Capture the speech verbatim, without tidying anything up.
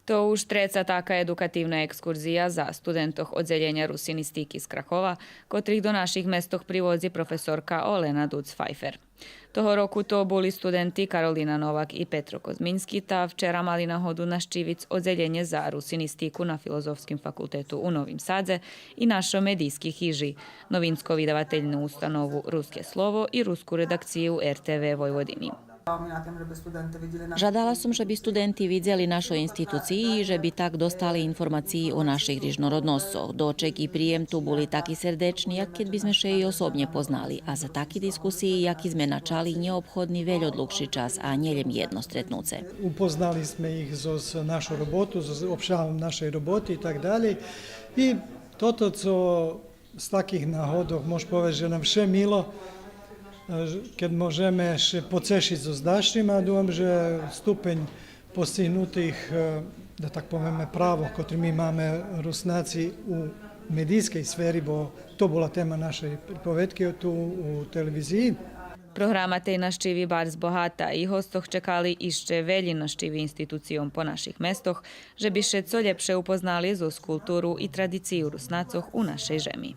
То уж треца така едукативна екскурзия за студентох Оддзелєня русинистики з Кракова, котрих до наших местох приводзи професорка Олена Дуц-Файфер. Того року то були студенти Каролина Новак и Петро Козмински, та вчера мали нагоду нащивиц Оддзелєнє за русинистику на Филозофским факултету у Новим Садзе и нашо медийски хижи, Новинско-видавательну установу Руске слово и руску редакцию Р Т В Войводини. Жадала сом же би студенти видзели нашо институциї и же би так достали информациї о наших рижнородносцох. Дочек и приєм ту були таки сердечни, як кед би зме ше и особнє познали, а за таки дискусиї, яки зме начали, нєобходни вельо длугши час, а нє лєм єдно стретнуце. Upoznali sme ih zoz našu robotu, zoz opšahom našej robote i tak dalje. I toto co z takih nahodох мож повесц же нам вше мило, е, кед можеме ше поцешиц зоз дашнїм, а думам же ступень постигнутих, е, да так повеме, правох, котри ми маме Руснаци у медийскей сфери, бо то була тема нашей приповедки ту у телевизиї. Програма тей нащиви барз богата и госцох чекали ище велї нащиви институцийом по наших местох, же би ше цо лєпше упознали зоз културу и традицию Руснацох у нашей жеми.